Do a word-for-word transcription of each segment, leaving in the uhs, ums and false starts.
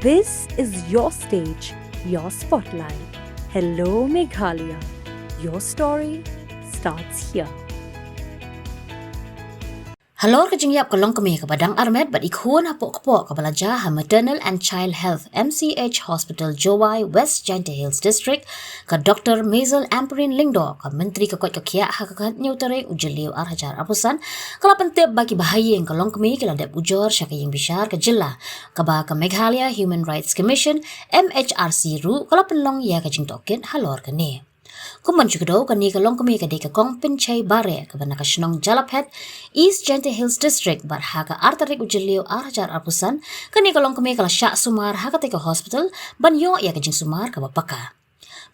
This is your stage, your spotlight. Hello, Meghalaya. Your story starts here. Halor ka jingïap ka longkmie kaba dang armet bad i khun hapoh kpoh kaba la jia ha Maternal and Child Health M C H Hospital Jowai, West Jaintia Hills District, ka Doctor Maisel Ampareen Lyngdoh, ka Myntri ka koit ka khiah, ha ka khathynñiew tarik u Jylliew ar hajar arphew san, ka la pyntip ba ki bahaïing ka longkmie ki la dep ujor sha ka ïing bishar ka jylla, kaba ka Meghalaya Human Rights Commission, M H R C, ruh ka la pynlong ïa ka jingtohkit halor kane. Kum ban shu kdew, kane ka longkmie ka dei ka Kong Pynshei Bareh, kaba na ka shnong Jalaphet, East Jaintia Hills District, bad ha ka ar tarik u Jylliew ar hajar arphew san, kane ka longkmie ka la shah sumar ha katei ka hospital ban ïoh ïa ka jingsumar kaba paka.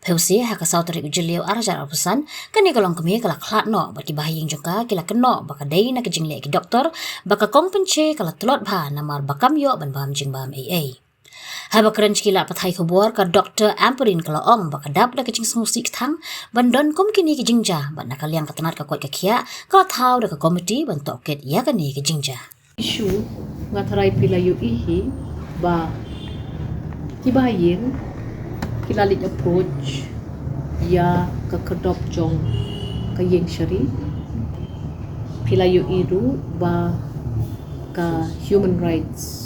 Phewse ha ka saw tarik u Jylliew ar hajar arphew san, kane ka longkmie ka la khlad noh bad ki bahaïing jong ka ki la kynnoh ba ka dei na ka jingleh ki doktor, ba ka Kong Pynshei ka la tlot bha namar ba kam ïoh ban bam jingbam ei ei. Haba kren sha ki lad pathai khubor, ka Doctor Ampareen ka la ong ba ka dap da ka jingsngewsih kthang ban don kum kine ki jingjia, bad na ka liang ka tnat ka koit ka khiah ka la thaw da ka komiti ban tohkit ïa kane ka jingjia. Issue, nga tharai phi la ïohi hi ba ki bahaïing ki la leit approach ïa ka khyrdop jong ka ïing shari. Phi la ïohi ruh ba ka Human Rights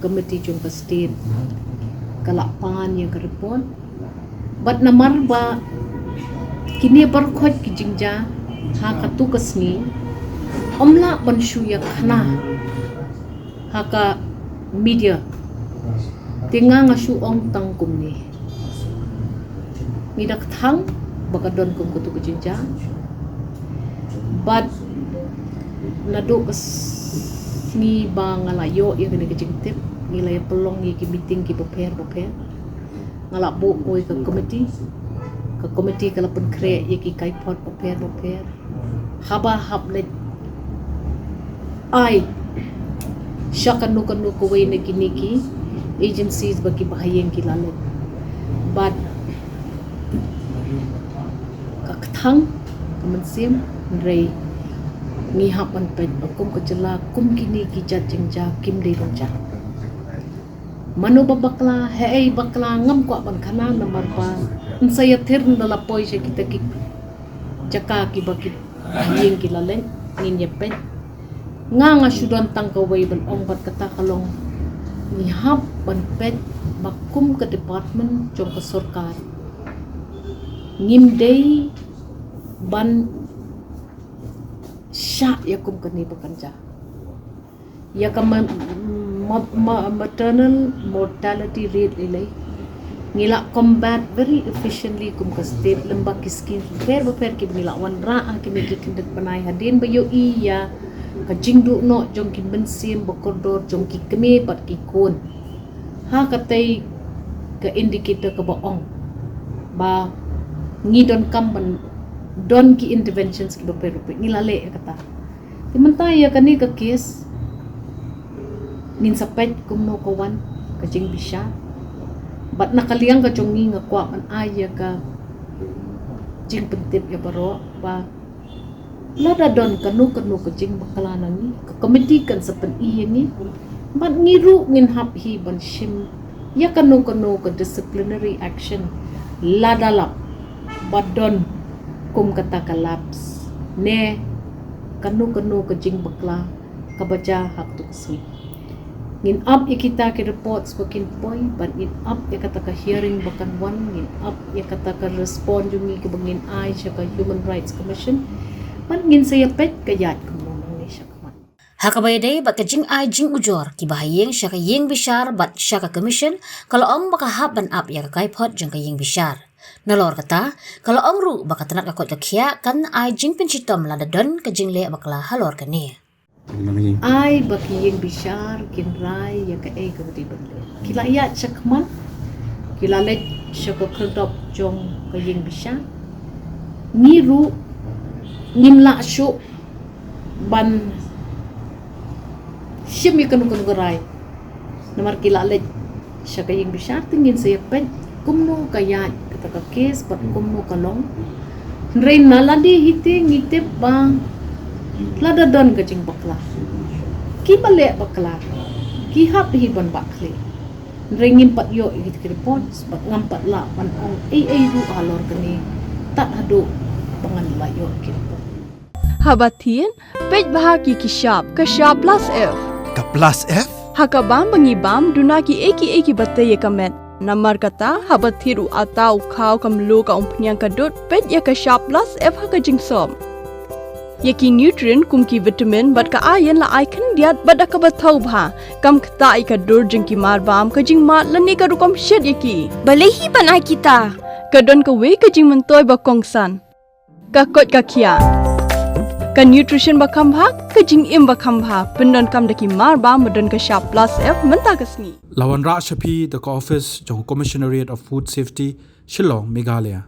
Committee jong ka state ka la pan ïa ka report. Bad namar ba kine baroh ki jingjia ha katu ka sngi, ym lah ban shu ïa khana ha ka media. Te nga nga shu ong tang kumne. Ngi da kthang ba ka don kum katu ka jingjia. Bad naduh ka sngi ba nga la ïoh ïa kane ka jingtip, ngi la ïa pynlong ïa ki meeting kiba pher ba pher. Nga la buh ïa ka komiti. Ka komiti ka la pynkhreh ïa ki kaipot ba pher ba pher. Haba hap leit ai sha kano kano kawei na kine ki agencies ba ki bahaïing ki la leit. Bad ka kthang ka mynsiem, hynrei ngi hap ban peit ba kum ka jylla, kum kine ki jait jingjia kim dei ban jia. Mano ba bakla, haei bakla, ngam kwah ban khana namar ba yn sa ïathir ynda la poi sha kita ki jaka kiba ki bahaïing ki la leit, ngin ïa peit. Nga nga shu don tang kawei ban ong bad kata ka long, ngi hap ban peit ba kum ka department jong ka sorkar ngim dei ban shah ïa kum kane ba kan jia. Ïa ka ma-, ma-, ma-, maternal mortality rate lei lei ngi la combat very efficiently kum ka state, lem bad ki scheme bapher bapher kiba ngi la wanrah ha kine ki khyndiat bnai, hadien ba ïohi ïa ka jingduh noh jong ki mynsiem ba kordor jong ki kmie bad ki khun. Ha katei ka indicator kaba ong ba ngi donkam ban don ki interventions kiba pher bapher, ngi la leh ïa kata. Te mynta ïa kane ka case, ngin sa peit kumno ka wan ka jingbishar. Bad na ka liang ka jong ngi nga kwah ban ai ïa ka jingpyntip ïa baroh ba lada don kano kano ka jingbakla na ngi, ka komiti kan sa pyni ïa ngi. Bad ngi ruh ngin hap hi ban shim ïa kano kano ka disciplinary action lada lap ba don kum kata ka lapse ne kano kano ka jingbakla kaba jia ha katu ka sngi. Ngin ap ïa kita ki reports ba kin poi, bad ngin ap ïa kata ka hearing ba kan wan, ngin ap ïa kata ka respond jong ngi kaba ngin ai sha ka Human Rights Commission, bad ngin sa ïa peit ka ïaid kumno nangne sha khmat. Ha kaba ïadei bad ka jingai jingujor ki bahaïing sha ka ïing bishar bad sha ka commission, ka la ong ba ka hap ban ap ïa ka kaiphod jong ka ïing bishar. Nalor kata, ka la ong ruh ba ka tnat ka koit ka khiah kan ai jingpynshitom lada don ka jingleh bakla halor kane. Ai ba ki ïing bishar kin rai ïa kaei kaba dei ban leh. Ki la ïaid sha khmat, ki la leit sha ka khyrdop jong ka ïing bishar. Ngi ruh ngim lah shuh ban shim ïa kano kano ka rai. Namar ki la leit sha ka ïing bishar, te ngin sa ïa peit kumno ka ïaid kata ka case bad kumno ka long. Hynrei na lade hi te ngi tip ba lada don ka jingbakla, kiba leh bakla ki hap hi ban bah khlieh. Hynrei ngim pat ïoh ïa ki reports bad ngam pat lah ban ong ei ei ruh halor kane tad haduh ba ngan lah ïoh ki report. Haba thied, peit bha ki ki shap, ka shap plus F. Ka plus F? Ha ka bam ba ngi bam, duna ki ei ki ei ki ba tei ïa ka met. Namar kata, haba thied u atta u khaw ka mluh ka umphniang ka dud, peit ïa ka shap plus F ha ka jingsop. Ïa ki nutrient kum ki vitamin bad ka iron la ai khyndiat bad da kaba thaw bha. Kam ktah ïa ka dur jong ki mar bam, ka jingmad lane ka rukom shet ïa ki. Balei hi ban ai kita? Ka don kawei ka jingmyntoi ba kongsan. Ka koit ka khiah. Ka nutrition ba kham bha, ka jingim ba kham bha. Pyndonkam da ki mar bam ba don ka shap plus F mynta ka sngi. La wanrah sha phi da ka office jong Commissionerate of Food Safety, Shillong, Meghalaya.